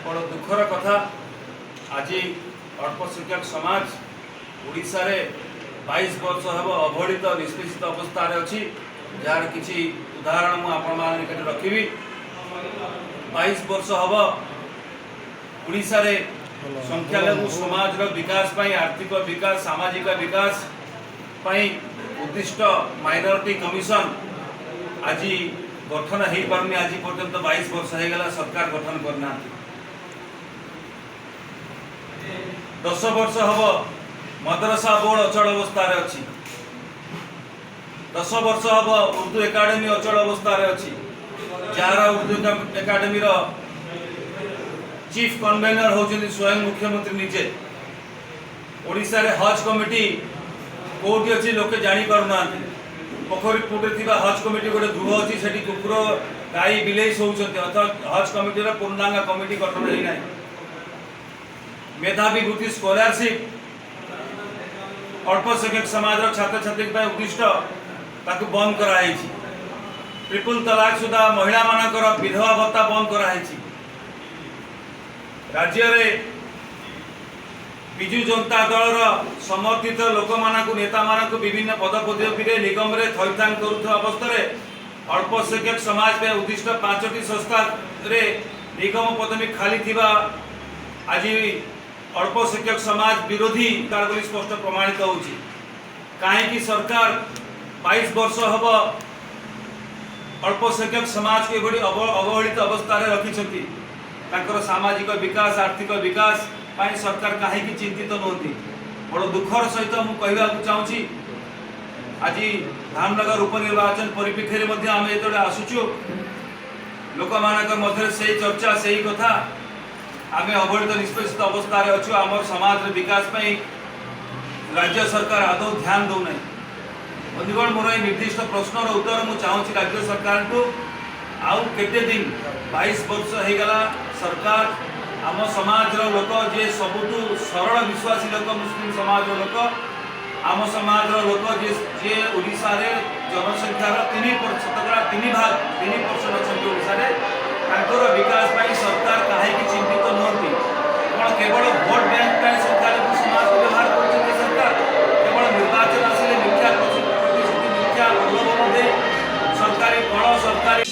ବଡ଼ ଦୁଃଖର କଥା, ଆଜି ଅଳ୍ପ ସଂଖ୍ୟକ ସମାଜ ଓଡ଼ିଶାରେ 22 ବର୍ଷ ହେବ ଅବହେଳିତ, ନିଷ୍ପେଷିତ ଅବସ୍ଥାରେ ଅଛି, ଯାହାର କିଛି ଉଦାହରଣ ମୁଁ ଆପଣମାନଙ୍କ ନିକଟରେ ରଖିବି। 22 ବର୍ଷ ହେବ ଓଡ଼ିଶାରେ ସଂଖ୍ୟାଲଘୁ ସମାଜର ବିକାଶ ପାଇଁ, ଆର୍ଥିକ ବିକାଶ, ସାମାଜିକ ବିକାଶ ପାଇଁ ଉଦ୍ଦିଷ୍ଟ ମାଇନରିଟି କମିଶନ ଆଜି ଗଠନ ହେଇପାରୁନି। ଆଜି ପର୍ଯ୍ୟନ୍ତ 22 ବର୍ଷ ହେଇଗଲା, ସରକାର ଗଠନ କରିନାହାନ୍ତି। 10 ବର୍ଷ ହବ ମଦ୍ରସା ବୋର୍ଡ ଅଚଳ ଅବସ୍ଥାରେ ଅଛି। 10 ବର୍ଷ ହବ ଉର୍ଦ୍ଦୁ ଏକାଡେମୀ ଅଚଳ ଅବସ୍ଥାରେ ଅଛି, ଯାହାର ଉର୍ଦ୍ଦୁ ଏକାଡେମୀର ଚିଫ୍ କନଭେନର ହେଉଛନ୍ତି ସ୍ୱୟଂ ମୁଖ୍ୟମନ୍ତ୍ରୀ ନିଜେ। ଓଡ଼ିଶାରେ ହଜ୍ କମିଟି କୋଉଠି ଅଛି, ଲୋକେ ଜାଣିପାରୁନାହାନ୍ତି। ପୋଖରୀପୁଟରେ ଥିବା ହଜ୍ କମିଟି ଗୋଟେ ଗୃହ ଅଛି, ସେଠି କୁକୁର, ଗାଈ, ବିଲେଇ ଶୋଉଛନ୍ତି। ଅର୍ଥାତ୍ ହଜ୍ କମିଟିର ପୂର୍ଣ୍ଣାଙ୍ଗ କମିଟି ଗଠନ ହେଇନାହିଁ। ମେଧାବୀ ବୃତ୍ତି, ସ୍କଲାରସିପ୍ ଅଳ୍ପ ସଂଖ୍ୟକ ସମାଜର ଛାତ୍ରଛାତ୍ରୀଙ୍କ ପାଇଁ ଉଦ୍ଦିଷ୍ଟ, ତାକୁ ବନ୍ଦ କରାହେଇଛି। ଟ୍ରିପୁଲ ତଲାକ ସୁଦ୍ଧା ମହିଳାମାନଙ୍କର ବିଧବା ଭତ୍ତା ବନ୍ଦ କରାହେଇଛି। ରାଜ୍ୟରେ ବିଜୁ ଜନତା ଦଳର ସମର୍ଥିତ ଲୋକମାନଙ୍କୁ, ନେତାମାନଙ୍କୁ ବିଭିନ୍ନ ପଦପଦବୀରେ, ନିଗମରେ ଥଇଥାନ କରୁଥିବା ଅବସ୍ଥାରେ ଅଳ୍ପ ସଂଖ୍ୟକ ସମାଜ ପାଇଁ ଉଦ୍ଦିଷ୍ଟ ପାଞ୍ଚଟି ସଂସ୍ଥାରେ ନିଗମ ପଦବୀ ଖାଲି ଥିବା ଆଜି ଅଳ୍ପ ସଂଖ୍ୟକ ସମାଜ ବିରୋଧୀ ତାର ବୋଲି ସ୍ପଷ୍ଟ ପ୍ରମାଣିତ ହେଉଛି। କାହିଁକି ସରକାର 22 ବର୍ଷ ହେବ ଅଳ୍ପ ସଂଖ୍ୟକ ସମାଜକୁ ଏଭଳି ଅବହେଳିତ ଅବସ୍ଥାରେ ରଖିଛନ୍ତି? ତାଙ୍କର ସାମାଜିକ ବିକାଶ, ଆର୍ଥିକ ବିକାଶ ପାଇଁ ସରକାର କାହିଁକି ଚିନ୍ତିତ ନୁହନ୍ତି? ବଡ଼ ଦୁଃଖର ସହିତ ମୁଁ କହିବାକୁ ଚାହୁଁଛି, ଆଜି ଧାମନଗର ଉପନିର୍ବାଚନ ପରିପ୍ରେକ୍ଷୀରେ ମଧ୍ୟ ଆମେ ଯେତେବେଳେ ଆସୁଛୁ, ଲୋକମାନଙ୍କ ମଧ୍ୟରେ ସେଇ ଚର୍ଚ୍ଚା, ସେଇ କଥା। ଆମେ ଅବହେଳିତ, ନିଷ୍ପେଷିତ ଅବସ୍ଥାରେ ଅଛୁ। ଆମର ସମାଜର ବିକାଶ ପାଇଁ ରାଜ୍ୟ ସରକାର ଆଦୌ ଧ୍ୟାନ ଦେଉନାହିଁ। ବନ୍ଧୁଗଣ, ମୋର ଏଇ ନିର୍ଦ୍ଦିଷ୍ଟ ପ୍ରଶ୍ନର ଉତ୍ତର ମୁଁ ଚାହୁଁଛି ରାଜ୍ୟ ସରକାରଙ୍କୁ। ଆଉ କେତେ ଦିନ? 22 ବର୍ଷ ହେଇଗଲା। ସରକାର ଆମ ସମାଜର ଲୋକ, ଯିଏ ସବୁଠୁ ସରଳ ବିଶ୍ୱାସୀ ଲୋକ, ମୁସଲିମ ସମାଜର ଲୋକ, ଆମ ସମାଜର ଲୋକ ଯିଏ ଓଡ଼ିଶାରେ ଜନସଂଖ୍ୟାର ଶତକଡ଼ା 3 ଭାଗ, 3% ଅଛନ୍ତି ଓଡ଼ିଶାରେ, ତାଙ୍କର ବିକାଶ ପାଇଁ ସରକାର କାହିଁକି ଚିନ୍ତିତ ନୁହନ୍ତି? କ'ଣ କେବଳ ଭୋଟ ବ୍ୟାଙ୍କ ପାଇଁ ସଂଖ୍ୟାଲଘୁ ସମାଜକୁ ବ୍ୟବହାର କରୁଛନ୍ତି ସରକାର? କେବଳ ନିର୍ବାଚନ ଆସିଲେ ମିଥ୍ୟା ପ୍ରତିଶ୍ରୁତି, ମିଥ୍ୟା ପ୍ରଲୋଭନ ଦେଇ ସରକାରୀ କଳ, ସରକାରୀ